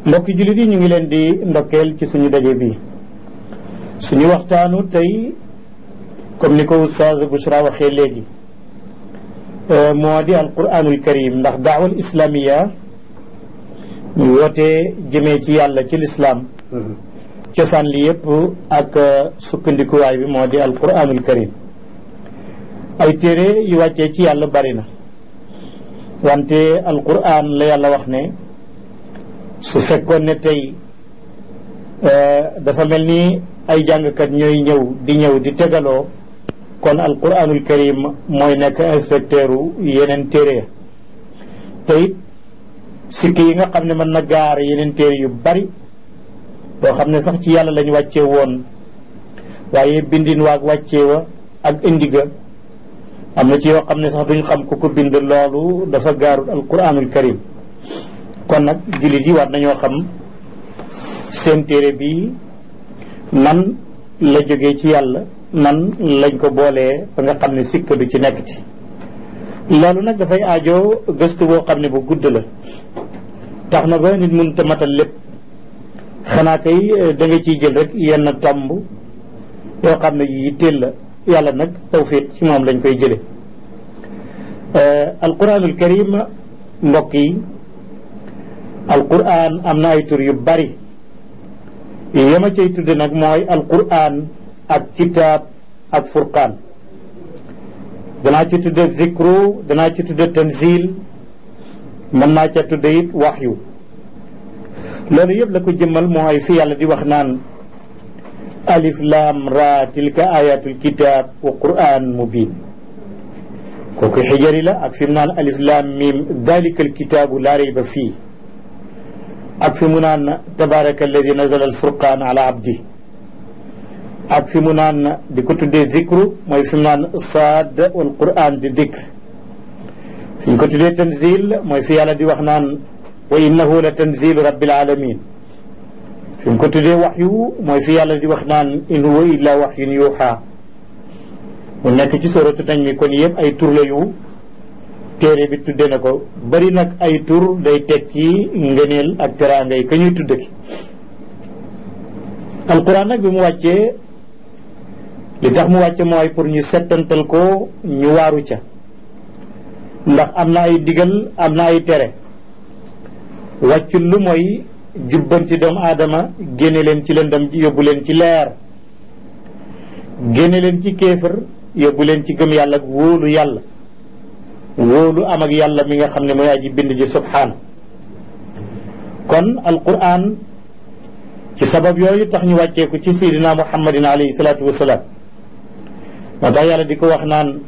mbokki jullit yi ñu ngi leen di ndokkeel ci suñu daje bi suñu waxtaanu tey comme ni ko Oustaz Bouchra waxee léegi moo di alquranul karim ndax daawal islamiya ñu wootee jëmee ci yàlla ci lislaam cosaan li yëpp ak sukkandikuwaay bi moo di alquranul karim ay téere yu wàccee ci yàlla bari na wante alquran la yàlla wax ne su fekkoon ne tey dafa mel ni ay jàngkat ñooy ñëw di tegaloo kon alquranul karim mooy nekk inspecteur yeneen téere ya te it sikki yi nga xam ne mën na gaar yeneen téere yu bari boo xam ne sax ci yàlla lañu wàccee woon waaye bindin waag wàccee wa ak indiga am na ci yoo xam ne sax duñ xam ku ko bind loolu dafa gaarul alquranul karim kon nag jullit yi war nañoo xam seen téere bi nan la jógee ci yàlla nan lañ ko boolee ba nga xam ne sikka du ci nekk ci loolu nag dafay aajo gëstu boo xam ne bu gudd la tax na ba nit mënut a matal lépp xanaa kay da nga ciy jël rek yenn tomb yoo xam ne yu yitteel la yàlla nag tawfiq ci moom lañ koy jële alquranul karim mbokk yi alquran am na ay tur yu bari yama cay tudde nag mooy alquran ak kitaab ak furqaan danaa ci tudde zikru danaa ci tudde tanzil mën naa ca tudde it waxyu loolu yëpp la ko jëmmal mooy fi yàlla di wax naan alif lam ra tilka ayatul kitab wa quran mubin kooku xijari la ak fi mu naan alif lam mim dalika alkitabu la rayba fii ak fi mu naan tabaraka alladi nazala alfurqan ala abdi ak fi mu naan di ko tuddee zikru mooy fi mu naan saad wal quran di dikr fi ñu ko tuddee tanzil mooy fi yàlla di wax naan wa innahu la tanzilu rabbil alamin fi mu ko tuddee waxyu mooy fi yàlla di wax naan in huwa illa waxyun yuuxa mu nekk ci suratu nañ mi kon yëpp ay tur la yu téere bi tudde na ko bari nag ay tur day tekki ngëneel ak teraanga yi ka ñuy tudde ki alquran nag bi mu wàccee li tax mu wàcce mooy pour ñu settantal ko ñu waaru ca ndax am na ay digal am na ay tere wàccul lu mooy jubbanti doomu aadama génne leen ci lëndëm yóbbu leen ci leer génne leen ci kéefër yóbbu leen ci gëm yàlla ak wóolu yàlla wóolu am ak yàlla mi nga xam ne mooy aji bind ji subhaana kon alquran ci sabab yooyu tax ñu wàcceeku ci sayyidina muhammadin alayhi salaatu wasalaam moo tax yàlla di ko wax naan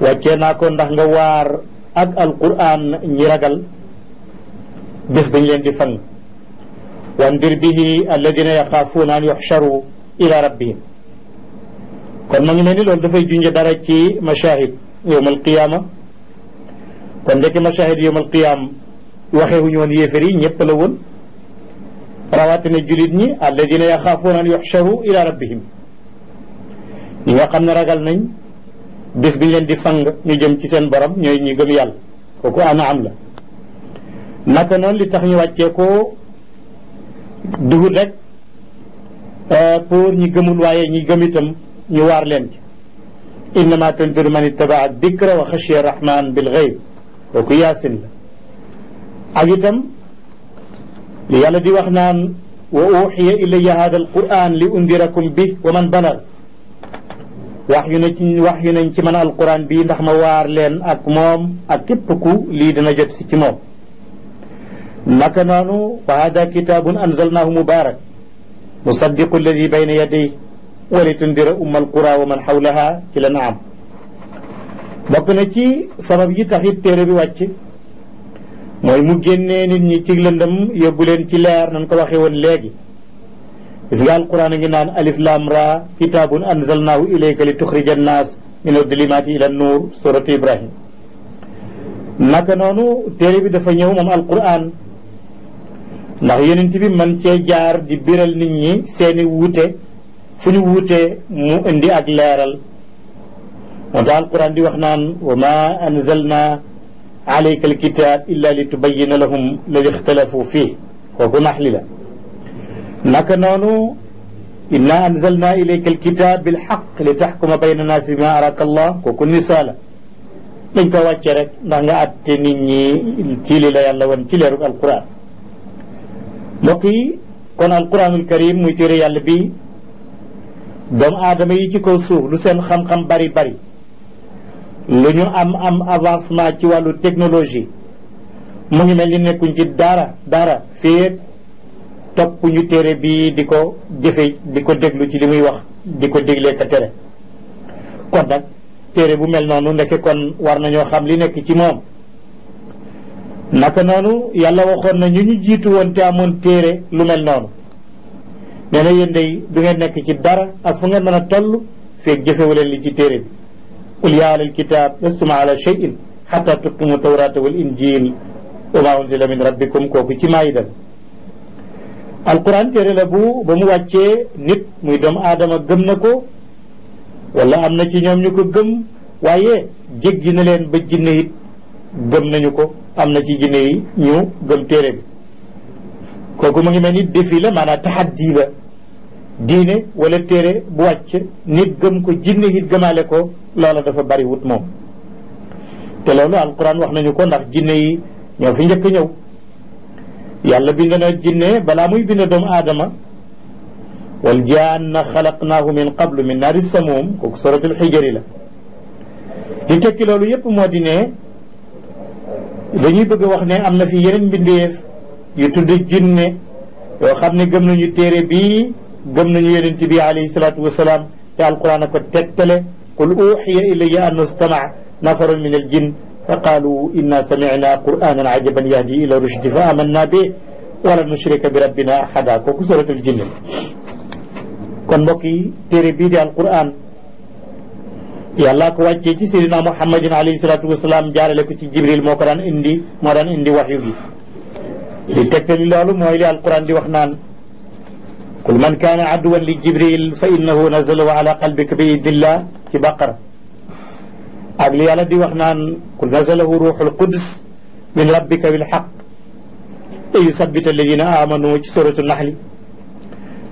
wàccee naa ko ndax nga waar ak alquran ñi ragal bés bañ leen di fang wandir bihi alladina yaxaafuuna an yuxcharu ila rabbihim kon ma ngi mel ni loolu dafay junje dara ci mashahid yowm alqiyaama kon ndekki mashahid yowm alqiyaama waxeewuñu woon yéefar yi ñëpp la woon rawatina julit ñi alladina yaxaafuuna an yuxcharu ila rabbihim ñi nga xam ne ragal nañ bés bi ñu leen di fang ñu jëm ci seen borom ñooy ñi gëm yàlla kooku ana am la naka noonu li tax ñu wàccee ko duhul rek pour ñi gëmul waaye ñi gëm itam ñu waar leen ci innama tundiru man ittabaa dikra wa xashiya rahman bil gayb kooku yaasin la ak itam li yàlla di wax naan wa uxiya ilayya hada alquran li undirakum bi wa man balag wax yu nañ ci man alquran bi ndax ma waar leen ak moom ak képp ku lii dina jot si ci moom naka noonu wa hada kitabun anzalnahu mubarak musaddiqu alladi bayna yaday wa litundira umma alqura wa man xawlaha ci la naam bokk na ci sabab yi tax it téere bi wàcc mooy mu génnee nit ñi ci lëndëm yóbbu leen ci leer nan ko waxee woon léegi gis nga alquran a ngi naan alif lam ra kitabun anzalnahu ilayka li tuxrija annaas min adulumaati ila nuur suratu ibrahim naka noonu téere bi dafa ñëw moom alquran ndax yonent bi man cee jaar di biral nit ñi seeni wuute fu ñu wuute mu indi ak leeral moo tax alquran di wax naan wa ma anzalna alayka alkitab illa li tubayina lahum ladi ixtalafu fii kooku naxli la naka noonu inna anzalna ilayka alkitab bilxaq li taxkuma bayna naasi bima araka allah kooku nisaa la dañ ko wàcce rek ndax nga àtte nit ñi ci li la yàlla wan ci leerug alquran mbokk yi kon alquranul karim muy téere yàlla bi doomu aadama yi ci kaw suuf lu seen xam-xam bari bari lu ñu am avancement ci wàllu technologie mu ngi mel ni nekkuñ ci dara féet topp ñu téere bi di ko jëfe di ko déglu ci li muy wax di ko déglee ka tere kon nag téere bu mel noonu ndeke kon war nañoo xam li nekk ci moom naka noonu yàlla waxoon na ñu jiitu woon te amoon téere lu mel noonu nee na yéen day du ngeen nekk ci dara ak fu ngeen mën a toll feeg jëfewu leen li ci téere bi qul yaa ahlal kitaab lastum ala shay'in xatta tuqimu tawrata wal injil wa ma unzila min rabbikum kooku ci maayida alquran téere la ba mu wàccee nit muy doomu aadama gëm na ko wala am na ci ñoom ñu ko gëm waaye jéggi na leen ba jinne it gëm nañu ko am na ci jinne yi ñu gëm téere bi kooku mu ngi mel ni défi la maanaam taxaddi la diine wala téere bu wàcc nit gëm ko jinne it gëmaale ko loola dafa bari wut moom te loolu alquran wax nañu ko ndax jinne yi ñoo fi njëkk ñëw yàlla bind na jinne balaa muy bind doomu aadama wal jaanna xalaqnaahu min qablu min naari samuum kooku suratul xijari la li tekki loolu yépp moo di ne dañuy bëgg a wax ne am na fi yeneen mbindeef yu tudd jinne yoo xam ne gëm nañu téere bii gëm nañu yonent bi alayhi salaatu wasalaam te alquran a ko tegtale qul uxiya ilayya annahu istamaca nafarun min al jinn fa qaalu inna samicna qur'anan ajaban yahdi ila rushdi fa amanna bi wala nushrika bi rabbina ahada kooku suratul jinne kon mbokk yi téere bii di alquran yàlla ko wàccee ci seydina muhammadin alayhi salaatu wasalaam jaarale ko ci jibril moo daan indi waxyu gi li tegtali loolu mooy li alquran di wax naan qul man kaana aduwan li jibril fa innahu nazalahu ala qalbika bi idnillah ci baqara ak li yàlla di wax naan qul nazalahu ruuxul qudus min rabbika bil haqq li yusabbita alladina amanu ci suratu naxli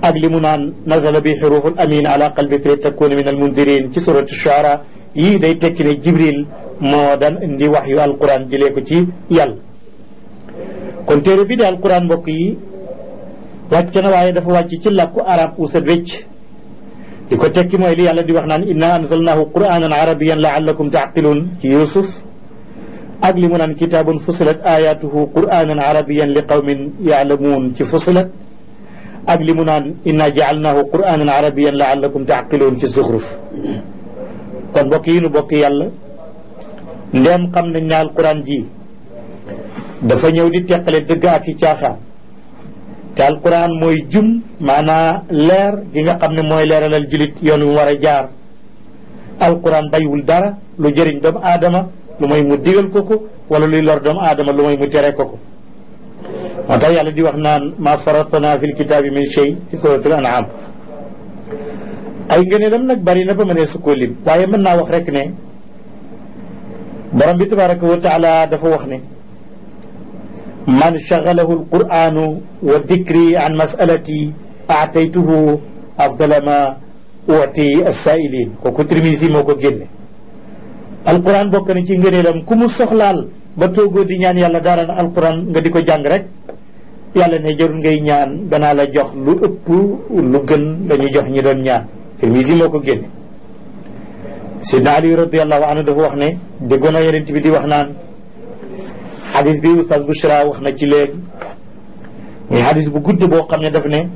ak li mu naan nazala bi ruuxul amin ala qalbika li takuna min almundirin ci suratu shuara yii day tekki ne jibril moo daan indi wax yu alquran jëlee ko ci yàlla kon téere bi di alquran mbokk yi wàcc na waaye dafa wàcc ci làkku arab usat wecc li ko tekki mooy li yàlla di wax naan inna anzalnahu quranan arabiyan laallakum taaqiluun ci yusuf ak li mu naan kitaabun fusilat ayatuhu quranan arabiyan li qawmin yaalamuun ci fusilat ak li mu naan inna jaalnaahu quranan arabiyan laallakum taaqiluun ci zuxruf kon mbokk yi nu bokk yàlla ndéem xam nañ ne alquran ji dafa ñëw di teqale dëgg ak i caaxaan te alquran mooy jum maanaa leer gi nga xam ne mooy leeralal julit yoon wi mu war a jaar alquran baywul dara lu jëriñ doomu aadama lu mooy mu digal ko ko wala luy lor doomu aadama lu mooy mu tere ko ko moo tax yàlla di wax naan ma faratna fi lkitaabi min shay ci suratul an'am ay ngëneelam nag bari na ba mënee su ko lim waaye mën naa wax rek ne borom bi tabaraka wa taala dafa wax ne man shagalahu alquranu wa dikri an masalati aataytuhu afdala ma uti assailin kooku Tirmisi moo ko génne alquran bokk na ci ngëneelam ku mu soxlaal ba toogoo di ñaan yàlla dara na alquran nga di ko jàng rek yàlla ne jarul ngay ñaan danaa la jox lu ëpp lu gën dañuy jox ñi doon ñaan Tirmisi moo ko génne Seydina Ali radiallahu anhu dafa wax ne déggoon na yonent bi di wax naan xadis bi Oustaz Bouchra wax na ci léegi muy xadis bu gudd boo xam ne daf ne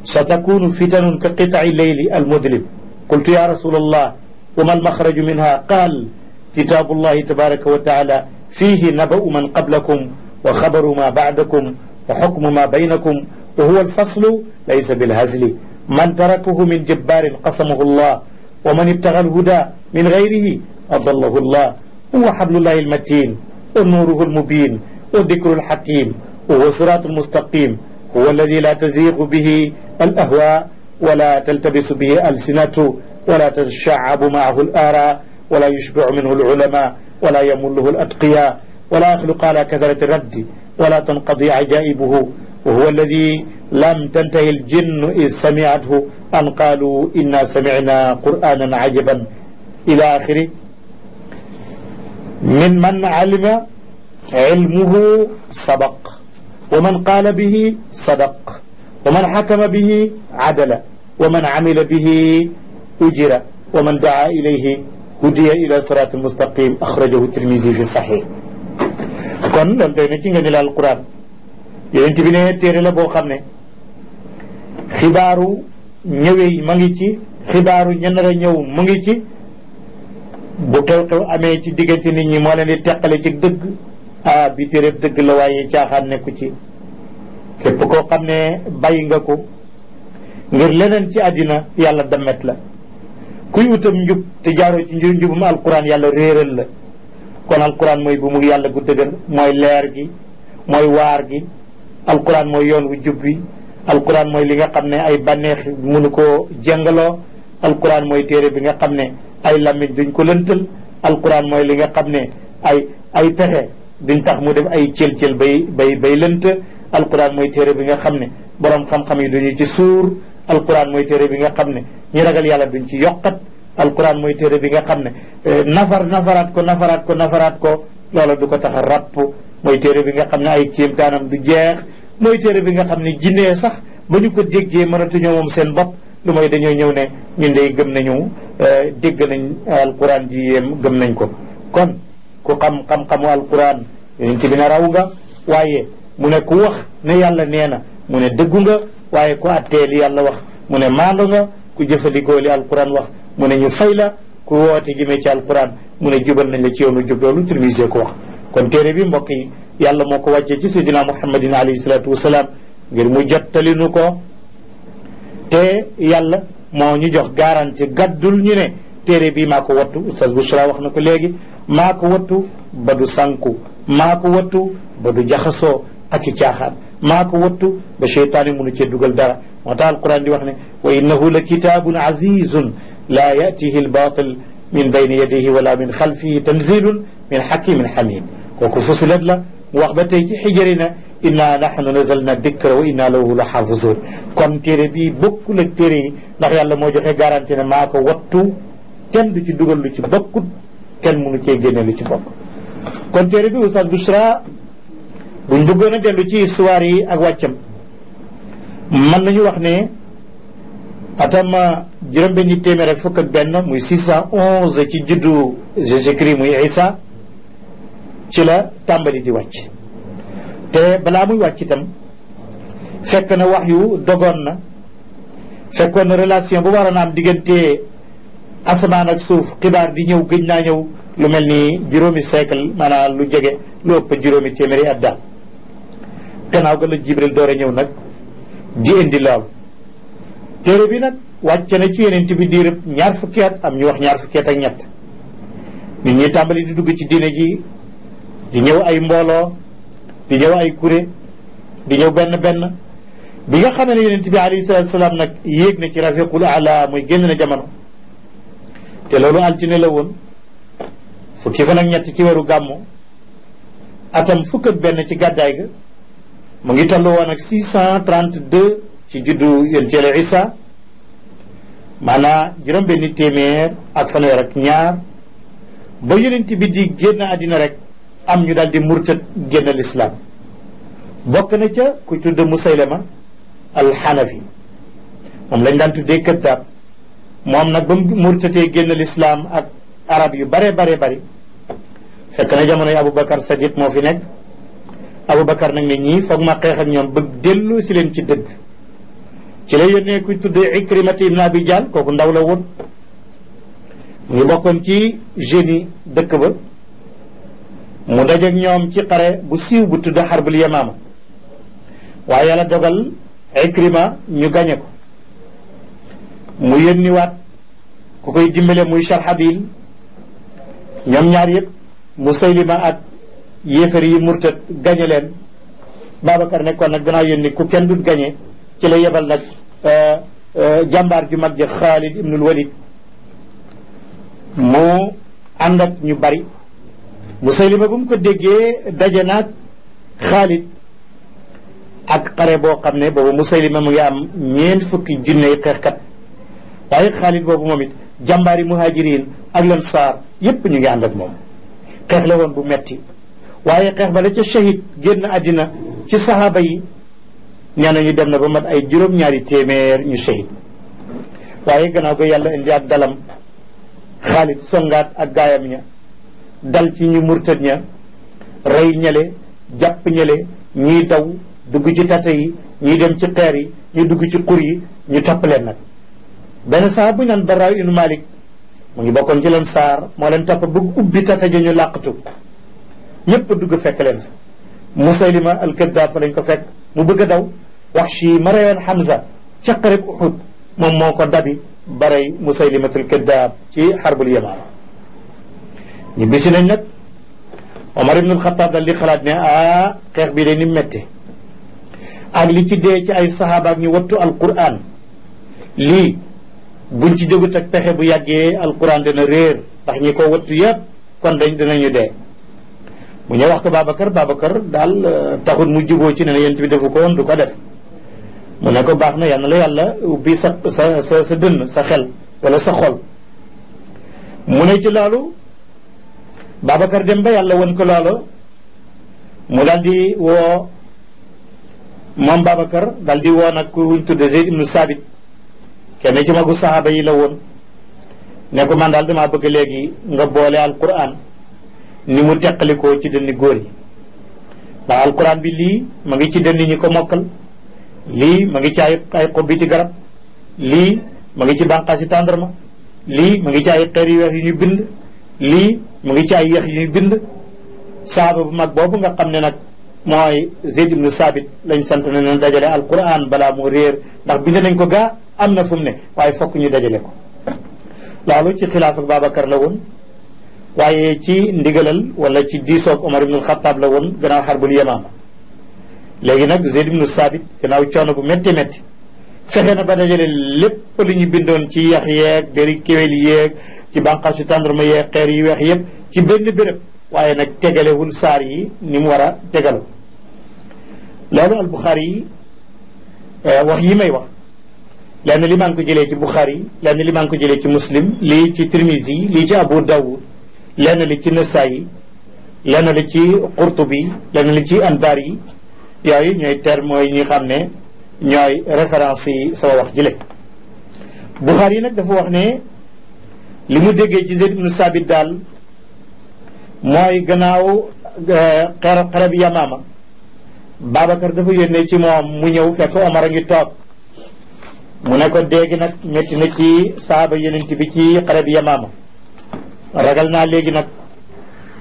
sa takunu fitanun ka qitaai leyli almudlim qultu ya rasulallah wa ma almaxraju minha qaal kitaabullahi tabaraka wa taala fihi naba'u man qablakum wa xabaru ma ba'dakum wa xukmu ma baynakum wa huwa alfaslu laysa bilhazli man tarakahu min jabbarin qasamahu allah wa man ibtaga alhuda min gayrihi adallahu allah huwa xablullahi almatin wa nuruhu almubin wa dikru alxakim wa huwa siratu almustaqim huwa alladi la tazigu bihi alahwa wala taltabisu bihi alsinatu wala tashaabu maahu alara wala yushbicu minhu alulama wala yamulluhu alatqiya wala yaxluqu ala kathrati raddi wala tanqadi ajaibuhu wa huwa alladi lam tantahi aljinnu id samiathu an qaalu inna samicna qur'anan ajaban ila axiri min man alima ilmuhu sabaq wa man qaala bihi sadaq wa man xakama bihi adala wa man amila bihi ujira wa man daa ilayhi hudiya ila sirat almustaqim axrajahu tirmisi fi saxix kon loolu doy na ci nga ni la alquran yonent bi ne téere la boo xam ne xibaaru ñëwee ma ngi ci xibaaru ña nar a ñëw mu ngi ci bu xew-xew amee ci diggante nit ñi moo leen di teqale ci dëgg bi téereb dëgg la waaye caaxaan nekku ci képp koo xam ne bàyyi nga ko ngir leneen ci àddina yàlla damet la kuy utam njub te jaaroo ci njubum alquran yàlla réeral la kon alquran mooy bu mu yàlla gu dëgër mooy leer gi mooy waar gi alquran mooy yoon wu jub wi alquran mooy li nga xam ne ay bànneex mënu koo jàngaloo alquran mooy téere bi nga xam ne ay làmmiñ duñ ko lëntal alquran mooy li nga xam ne ay pexe duñ tax mu def ay cël-cël bay lënt alquran mooy téere bi nga xam ne borom xam-xam yi duñu ci suur alquran mooy téere bi nga xam ne ñi ragal yàlla duñ ci yokkat alquran mooy téere bi nga xam ne nafaraat ko loola du ko tax a ràpp mooy téere bi nga xam ne ay kéemtaanam du jeex mooy téere bi nga xam ne jinnee sax ba ñu ko déggee mënatuñoo moom seen bopp lu mooy dañoo ñëw ne ñun dey gëm nañu dégg nañ alquran ji yéem gëm nañ ko kon ku xam-xamu alquran yonent bi ne raw nga waaye mu ne ku wax ne yàlla nee na mu ne dëggu nga waaye ku attee li yàlla wax mu ne maando nga ku jëfandikoo li alquran wax mu ne ñu fay la ku woote jëmee ci alquran mu ne jubal nañ la ci yoonu jub loolu Tirmisi ko wax kon téere bi mbokk yi yàlla moo ko wàccee ci sayyidina muhammadin alayhi salaatu wasalaam ngir mu jottalinu ko te yàlla moo ñu jox garanti gaddul ñu ne téere bii maa ko wattu Oustaz Bouchra wax na ko léegi maa ko wattu ba du sànku maa ko wattu ba du jaxasoo ak i caaxaan maa ko wattu ba cheytaan yi mënu cee dugal dara moo tax alquran di wax ne wa innahu la kitaabun azizun laa yatihi albatil min bayni yadihi wala min xalfihi tanzilun min hakimin hamid kooku fusilat la mu wax ba tey ci xijari na inna nahnu nazalna dikra wa inna lahu la xaafizun kon téere bii bokkul ak téere yi ndax yàlla moo joxe garanti ne maa ko wattu kenn du ci dugal lu ci bokkut kenn mënu cee génne lu ci bokk kon téere bi Oustaz Bouchra buñ bëggoon a dellu ci histoire yi ak wàccam mën nañu wax ne atam juróom-benni téeméer ak fukk ak benn muy 611 ci juddu Jésus-Christ muy Isa ci la tàmbali di wàcc te balaa muy wàcc itam fekk na wax yu dogoon na fekkoon na relation bu waroon a am diggante asamaan ak suuf xibaar di ñëw gëj naa ñëw lu mel ni juróomi siècle maanaam lu jege lu ëpp juróomi téeméeri at daal gannaaw ga la Jibril door a ñëw nag di indi lool téere bi nag wàcc na ci yeneen bi diirëb ñaar fukki at am ñu wax ñaar fukki at ak ñett nit ñi tàmbali di dugg ci diine ji di ñëw ay mbooloo di ñëw ay kuré di ñëw benn benn bi nga xam ne yonent bi alayhi salaatu salaam nag yéeg na ci rafiqul ala muy génn na jamono te loolu altine la woon fukki fan ak ñett ci weeru gàmmu atam fukk ak benn ci gàddaay ga mu ngi toll woon ak 632 ci juddu yonent Yàlla Isa maanaam juróom benni téeméer ak fanweer ak ñaar ba yonent bi di génn àddina rek am ñu daal di murtat génn lislaam bokk na ca ku tudd Musaylama alxanafi moom lañ daan tuddee këddaab moom nag ba mu murtatee génn lislaam ak arab yu bare bari fekk na jamonoy Aboubacar Sadiq moo fi nekk Aboubacar nag ne ñii foog ma xeex ak ñoom bëgg dellu si leen ci dëgg ci la yónnee ku tuddee Ikrimati ibn Abi Jahl kooku ndaw la woon mu ngi bokkoon ci jeunes dëkk ba mu dajeek ñoom ci xare bu siiw bu tudd Xarbul Yamaama waaye yàlla dogal Ikrima ñu gañe ko mu yónniwaat ku koy dimbale muy Sharhabil ñoom ñaar yëpp Musaylima ak yéefar yi murtat gañe leen Babacar nekkoon nag danaa yónni ku kenn dut gañe ci la yebal nag jàmbaar ju mag ja Xaalid ibnul Walid mu ànd ak ñu bari Musaylima bu mu ko déggee daje naag Xaalid ak xare boo xam ne boobu Musaylima mu ngi am ñeent fukki junney xeexkat waaye Xaalid boobu moom it jàmbaari muhaajiriin ak lansaar yépp ñu ngi ànd ak moom xeex la woon bu metti waaye xeex ba la ca shahid génn àddina ci sahaaba yi nee nañu dem na ba mat ay juróom-ñaari téeméer ñu shahid waaye gannaaw ga yàlla indi ak dalam Xaalid songaat ak gaayam ña dal ci ñu murtad ña rey ñale jàpp ñale ñiy daw dugg ci tata yi ñuy dem ci xeer yi ñu dugg ci xur yi ñu topp leen nag benn saar bu ñu naan Barraa ibnu Malik mu ngi bokkoon ci leen saar moo leen topp bëgg ubbi tata ja ñu làqatu ñépp dugg fekk leen fa Musaylima al-Kaddaab fa lañ ko fekk mu bëgg a daw Wahshi ma reyoon Hamza ca xareb Uhud moom moo ko dabi barey Musaylimatul Kaddaab ci xarbul Yamaama ñu bisi nañ nag Omar ibnul Xataab dal di xalaat ne xeex bi de ni mette ak li ci dee ci ay saxaaba ak ñu wattu alquran lii buñ ci jógut ak pexe bu yàggee alquran dina réer ndax ñi ko wattu yépp kon dinañu dee mu ñëw wax ko Babacar daal taxul mu juboo ci ne yent bi defu ko woon du ko def mu ne ko baax na yal na la yàlla ubbi sa dënn sa xel wala sa xol mu ne ci loolu Babacar dem ba yàlla won ko loolu mu daal di woo moom Babacar daal di woo nag kuñ tudde Zeyd ibnu Saabit kenn ci magu sahaaba yi la woon ne ko man daal damaa bëgg léegi nga boole alquran ni mu teqalikoo ci dënni góor yi ndax alquran bi lii ma ngi ci dënni ñi ko mokkal lii ma ngi ci ay xobbiti garab lii ma ngi ci bànqaasi tàndarma lii ma ngi ci ay xeer yu weex yu ñuy bind lii mu ngi ci ay yeex yu ñuy bind sahaaba bu mag boobu nga xam ne nag mooy Zeyd ibnu Saabit lañ sant ne na dajale alquran balaa moo réer ndax bind nañ ko gaa am na fu mu ne waaye fokk ñu dajale ko loolu ci xilaaf ak Babacar la woon waaye ci ndigalal wala ci diisoog Omar ibnul Xataab la woon gannaaw xarbul Yamaama léegi nag Zeyd ibnu Saabit gannaaw coono bu métti métti fexe na ba dajale lépp lu ñu bindoon ci yax yeeg deri kéwél yeeg ci bànqaasu tàndarma yeeg xeer yi weex yépp ci benn béréb waaye nag tegalewul saar yi ni mu war a tegalu loolu al Buxaari yi wax yi may wax lenn li maa ngi ko jëlee ci Buxaari lenn li maa ngi ko jëlee ci Muslim lii ci Tirmisi lii ci Abu Dawud lenn li ci Nasaayi lenn li ci Qurtubi lenn li ci Anbar yi yooyu ñooy terme mooy ñi xam ne ñooy référence yi sama wax jële Buxaari yi nag dafa wax ne li mu déggee ci Zeyd ibnu Saabit daal mooy gannaaw xare bi Yamaama Babacar dafa yónnee ci moom mu ñëw fekk Omar a ngi toog mu ne ko dégg nag métti na ci saaba yonent bi ci xare bi Yamaama ragal naa léegi nag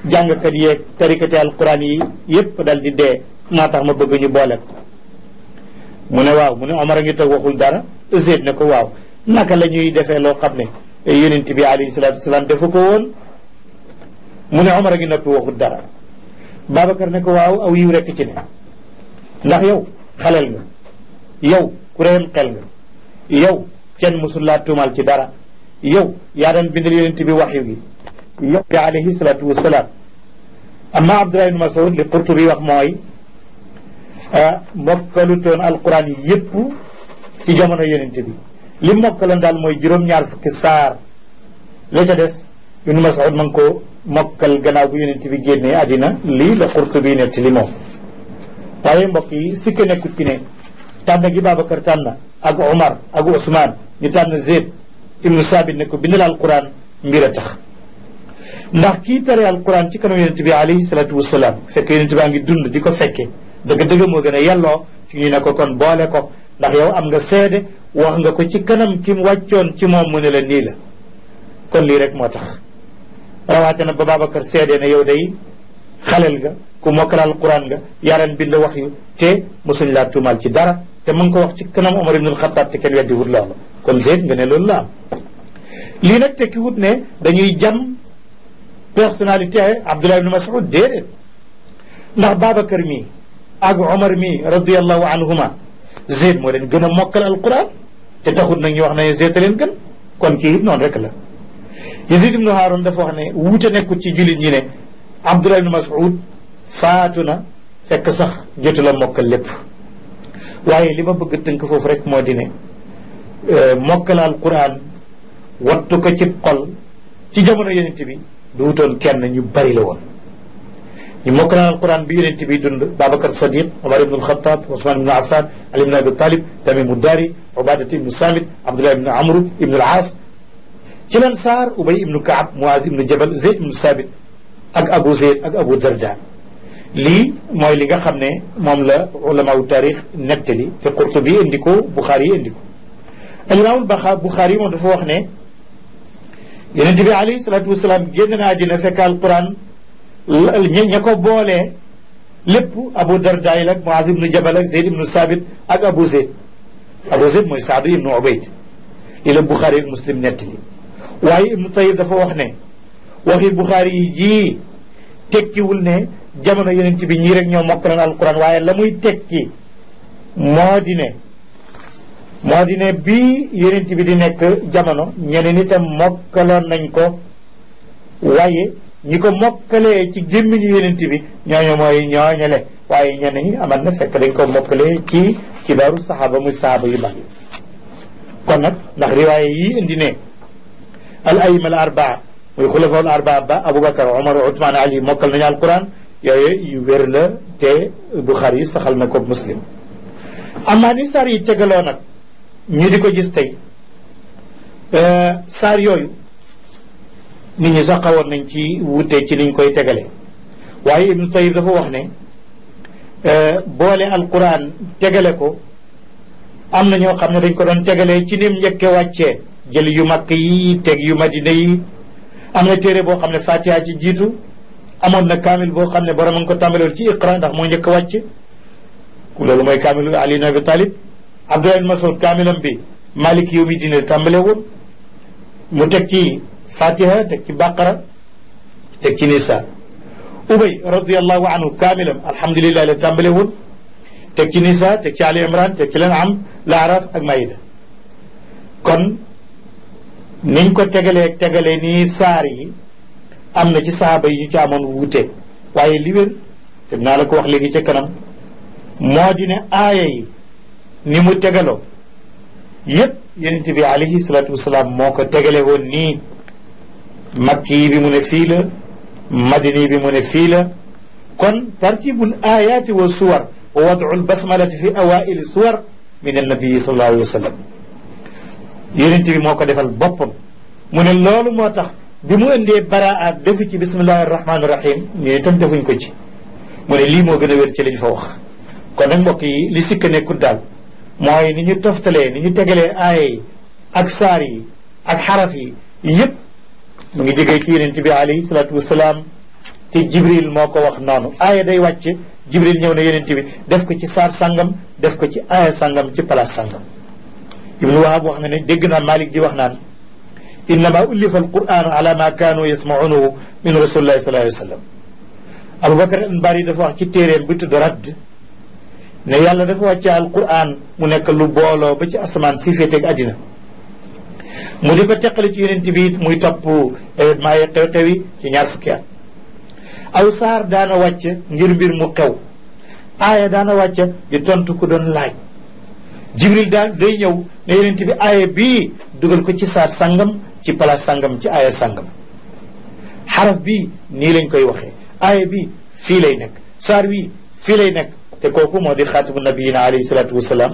jàngkat yeeg tarikati alquran yi yépp dal di dee moo tax ma bëgg ñu boole ko mu ne waaw mu ne Omar a ngi toog waxul dara Zeyd ne ko waaw naka la ñuy defee loo xam ne yonent bi alayhi salaatu wasalaam defu ko woon mu ne Omar a ngi noppi waxul dara Babacar ne ko waaw aw yiw rekk ci ne ndax yow xaleel nga yow ku réyam xel nga yow kenn mësul laa tuumal ci dara yow yaa daan bindal yonent bi waxyu gi yow bi alayhi salaatu wasalaam amma Abdullah ibn Mas'ud li Qurtubi wax mooy mokkalutoon alquran yi yépp ci jamono yonent bi li mokkaloon daal mooy juróom-ñaar fukki saar la ca des ibn Mas'ud ma ngi ko mokkal gannaaw bu yonent bi génnee àddina lii la Qurtubi nekk ci li moom waaye mbokk yi sikk nekkut ci ne tànn gi Babacar tànn ak Omar ak Ousmane ñu tànn Zeyd ibnu Saabit ne ko bindal alquran mbir a tax ndax kii tere alquran ci kanam yonent bi alayhi salaatu wasalaam fekk yonent baa ngi dund di ko fekke dëgg-dëgg moo gën a yelloo ci ñu ne ko kon boole ko ndax yow am nga seede wax nga ko ci kanam ki mu wàccoon ci moom mu ne la nii la kon lii rek moo tax rawaate na ba Babacar seede ne yow day xalel nga ku mokkal alquran nga yaran bind wax yu te mosuñ laa tuumal ci dara te mu ngi ko wax ci kanam Omar ibnul Xataab te kenn weddi wut loolu kon Zeyd nga ne loolu la am lii nag tekki wut ne dañuy jam personnalité Abdullah ibn Mas'ud déedéet ndax Babacar mii ak Omar mii radiyallahu anhuma Zeyd moo leen gën a mokkal alquran te taxut nag ñu wax ne Zeyd a leen gën kon kii it noonu rek la Yazid ibnu Haarun dafa wax ne wuute nekkut ci jullit ñi ne Abdullah ibn Mas'ud faatu na fekk sax jotu la mokkal lépp waaye li ma bëgg tënk foofu rek moo di ne mokkal alquran wattu ko ci xol ci jamono yonent bi du wutoon kenn ñu bari la woon ñu mokkal alquran bi yonent bi dund Babacar Sadiq Omar ibn al-Khattab Ousmane ibn Affan Ali ibn Abi Talib Tamimu Dari Ubadat ibnu Samit Abdullah ibnu Amru ibnu al-Aas ci lan saar Ubay ibnu Kaab Muaz ibnu Jabal Zayd ibnu Sabit ak Abu Zayd ak Abu Darda lii mooy li nga xam ne moom la ulamaawu taarix nettali te Qurtubi indi ko Buxaari yi indi ko alimaamul Buxaari moom dafa wax ne yonent bi alayhi salaatu wasalaam génn na àddina fekk alquran ña ko boolee lépp Abu Darda yi ak Muaz ibnu Jabal ak Zayd ibnu Sabit ak Abu Zayd mooy Saadu ibnu Ubayd lii la Buxaari ak Muslim nettali waaye Ibnu Tayyib dafa wax ne waxi Buxaari yi ji tekkiwul ne jamono yonent bi ñii rek ñoo mokkaloon alquran waaye la muy tekki moo di ne bii yonent bi di nekk jamono ñeneen itam mokkaloon nañ ko waaye ñi ko mokkalee ci gémmiñu yonent bi ñooñu mooy ñooñale waaye ñeneen ñi amal na fekk dañ ko mokkalee ci kibaaru saxaaba muy saxaaba yu bari kon nag ndax riwaaye yi indi ne al ayima al arbaa muy xulafa al arbaa ba Aboubacar Omar Ousmane Ali mokkal nañu alquran yooyu yu wér la te Buxaari yi saxal na ko Muslim amaa ni saar yi tegaloo nag ñu di ko gis tey saar yooyu nit ñi sax xawoon nañ ci wute ci niñ koy tegale waaye Ibnu Tayyib dafa wax ne boole alquran tegale ko am na ñoo xam ne dañ ko doon tegalee ci nim njëkke wàccee jël yu makk yi teg yu madina yi am na téere boo xam ne fatiha ci jiitu amoon na kaamil boo xam ne borom a ngi ko tàmbaloon ci iqra ndax moo njëkk wàcc loolu mooy kaamilu Ali ibn Abi Talib Abdullah ibn Mas'ud kaamilam bi Malik yow mi dina tàmbale woon mu teg ci fatiha teg ci baqara teg ci nisa Ubay radiyallahu anhu kaamilam alhamdulilah la tàmbale woon teg ci nisa teg ci Ali Imran teg ci An'am Laaraf ak Maïda kon niñ ko tegalee nii saar yi am na ci saaba yi ñu ci amoon wuute waaye li wér te naa la ko wax léegi ca kanam moo di ne aaya yi ni mu tegaloo yépp yonent bi alayhi salaatu wasalaam moo ko tegale woon nii makki bi mu ne fii la madini bi mu ne fii la kon tartibul ayaati wa suwar wa wad'ul basmalati fi awaili suwar min annabii sallallahu alayhi wa sallam yonent bi moo ko defal boppam mu ne loolu moo tax bi mu indee baraat defu ci bismillahi rahmaani rahim ñu itam defuñ ko ci mu ne lii moo gën a wér ci liñ fa wax kon nag mbokk yi li sikka nekkul daal mooy ni ñu toftalee ni ñu tegalee aaya yi ak saar yi ak xaraf yi yépp mu ngi jógee ci yonent bi alayhi salaatu wasalaam te jibril moo ko wax noonu aaya day wàcc jibril ñëw na yonent bi def ko ci saar sàngam def ko ci aaya sàngam ci place sàngam ibnu wahab wax na ne dégg naa malik di wax naan innama ullifa alquranu ala ma kaanu yasmaunahu min rasulillahi sallallahu alayhi wa sallam aboubacar al bari dafa wax ci téeréem bi tudd radd ne yàlla dafa wàcce alquran mu nekk lu booloo ba ci asamaan si féeteeg àddina mu di ko teqale ci yonent bi muy topp événement yi xew-xew yi ci ñaar fukki at aw saar daana wàcc ngir mbir mu xew aaya daana wàcc di tontu ku doon laaj jibril daal day ñëw ne yonent bi aaya bii dugal ko ci saar sàngam ci place sàngam ci aaya sàngam xaraf bii nii lañ koy waxee aaya bii fii lay nekk saar bii fii lay nekk te kooku moo di xaatimu nabiyina alayhi salaatu wasalaam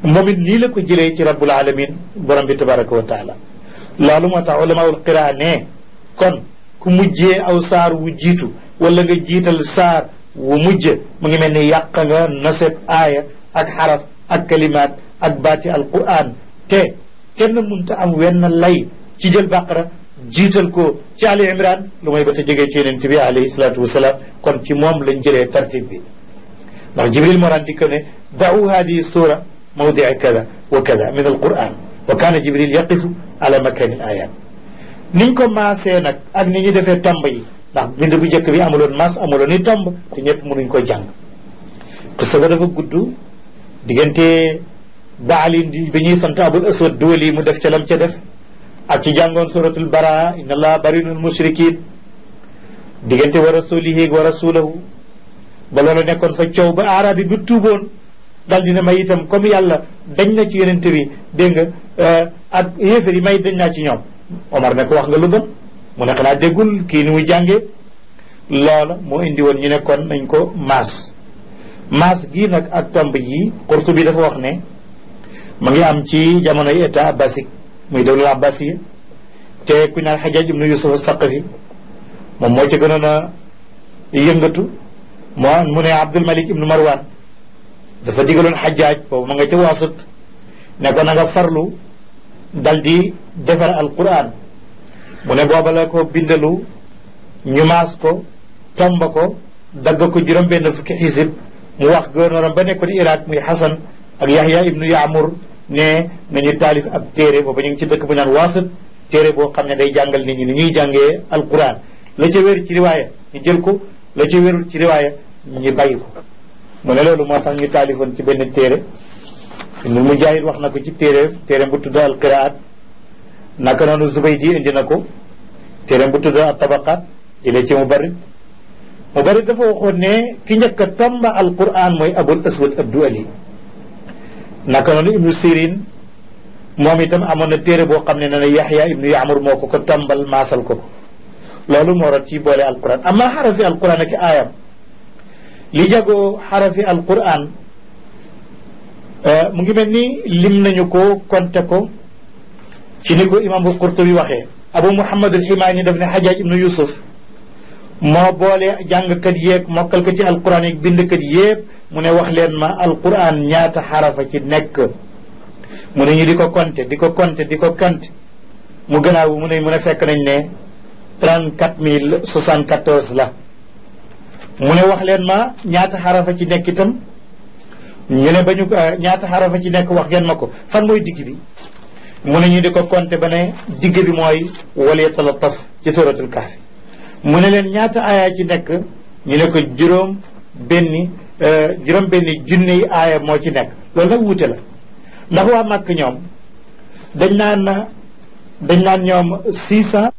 moom it nii la ko jëlee ci rabbul alamin borom bi tabaraka wa taala loolu moo tax ulamaul qiraa ne kon ku mujjee aw saar wu jiitu wala nga jiital saar wu mujj mu ngi mel ni yàq nga naseb aaya ak xaraf ak kalimaat ak baati alquran te kenn mënta am wenn lay ci jël baqara jiital ko ci ali imran lu may ba te jógee ci yonent bi alayhi salaatu wasalaam kon ci moom lañ jëlee tartib bi ndax jibril moo daan dikk ne da'u hadihi sura mawdia kada wa kada min alquran wa kaana jibril yaqifu ala makani al ayat niñ ko maasee nag ak ni ñu defee tomb yi ndax bind bu njëkk bi amuloon maas amuloon i tomb te ñëpp mënuñ ko jàng parce que dafa gudd diggante baalin bi ñuy sant abul aswad duwali mu def ca lam ca def ak ci jàngoon suratul baraa inna allaha barinul mushrikin diggante wa rasulihi wa rasulahu ba loolu nekkoon fa coow ba arabi bi tuuboon dal dina may itam comme yàlla dañ na ci yonente bi dégg nga ak yéefar yi may dañ naa ci ñoom Omar ne ko wax nga lu bon mu ne xanaa déggul kii ni muy jàngee loola moo indi woon ñu ne kon nañ ko maas gii nag ak tomb yi Qurtubi dafa wax ne ma ngi am ci jamonoy état abbasique muy dawlal abbasiya te ku naan Xajaaj ibnu Yusuf as-Saqafi moom moo ci gënoon a yëngatu mu ne Abdul Malik ibnu Marwan dafa digaloon Xajaaj boobu ma nga ca Waasit ne ko na nga farlu dal di defar alquran mu ne booba la ko bindalu ñu maas ko tomba ko dagg ko juróom-benn fukki xisib mu wax gouverneur ba nekkoon Irak muy Xasan ak Yahya ibnu Yaamur ne nañu taalif ab téere booba ñu ngi ci dëkk bu naan Waasit téere boo xam ne day jàngal nit ñi ni ñuy jàngee alquran la ca wér ci riwaaya ñu jël ko la ca wérul ci riwaaya ñu bàyyi ko mu ne loolu moo tax ñu taalifoon ci benn téere Ibnul Mujaahid wax na ko ci téere bu tudd al qiraat naka noonu Zubaydi indi na ko téere bu tudd al tabaqaat jëlee ci Mubarrid dafa waxoon ne ki njëkk a tomba alquran mooy Abul Aswad ad-Du'ali naka noonu Ibnu Sirin moom itam amoon na téere boo xam ne ne na Yaxya ibnu Yaamur moo ko tombal maasal ko loolu moo rot ci boole alquran amma xarafi alquran ak aayam li jagoo xarafi alquran mu ngi mel ni lim nañu ko konte ko ci ni ko imam Qurtubi waxee Abu Muhammad al-Himaani daf ne Xajaaj ibnu Yusuf moo boole jàngkat yeeg mokkalkat ci alquran yeeg bindkat yépp mu ne wax leen ma alquran ñaata xarafa ci nekk mu ne ñu di ko compter mu gannaaw mu ne fekk nañ ne 34 074 la mu ne wax leen ma ñaata xarafa ci nekk itam ñu ne ba ñu ñaata xarafa ci nekk wax ngeen ma ko fan mooy digg bi mu ne ñu di ko compter ba ne digg bi mooy wal yatalattaf ci suratul kahfi mu ne leen ñaata aaya ci nekk ñu ne ko juróom benni junne yi aaya moo ci nekk loolu nag wuute la ndax waa Màkk ñoom dañ naan ñoom 600